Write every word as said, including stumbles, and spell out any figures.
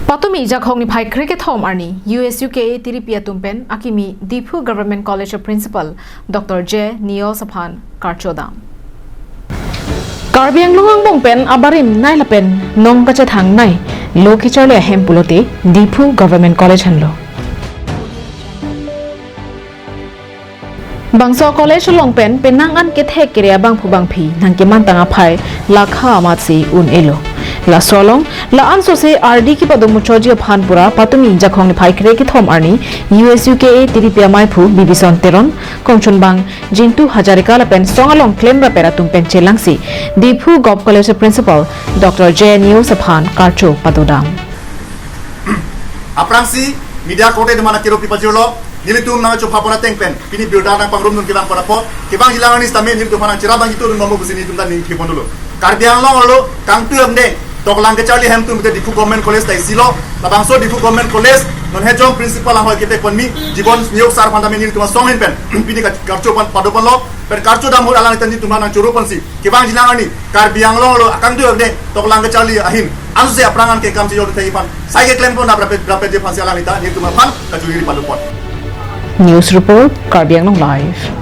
Patumi Jakhong niphai krekethom arni U S U K A tiripi atum pen akimi Diphu Government College Principal Doctor J Niyos aphan karcho dam. Karbi Anglong angbong pen abarim nei lapen nong kachethangnei lo kecharli ahem pulote Diphu Government College henlo. Bangso college along pen penang an kethek kere abangphu bangphi nangkemantang aphai lakha amatsi un-elo. Laso along la-an sose ardi kepadun muchotji aphan pura patumi Jakhong niphai krekethom arni U S U K A tiripi amaiphu Bibison Teron, kongchunbang Jintu Hazarika lapen song along klemraper atum pen chelangsi Diphu Govt College Principal Doctor J Niyos aphan karcho padodam. Aphrangsi media korte atum aphan akero pipajirlo, nelitum nangchopha pon ateng pen pini birta nangpangrumdun kevang pon apot, kevangjilang arni sitame nelitum aphan nangcherap abang itu dun momo pusi nelitum ta ning thipon dolo. Karbi Anglong arlo kangtu amde toklang kecharli ahem atum te Diphu Government College ta isilo, labangso Diphu Government College non hejong principal anghoi ketek ponmi Jibon Niyok sir aphan tame nelitum asong ahin pen pini ka-, karcho pon pado ponlo, pen karcho dam ahut alangli ta nelitum aphan nangchoro ponsi kevangjilang arni Karbi Anglong arlo akangtu amde toklang kecharli ahin ansi aphrang an ke kam chejor thai aphan sai keklem pon abrape brape je aphansi alangli ta nelitum aphan kachuri pado pon. News report, Karbi Anglong Live.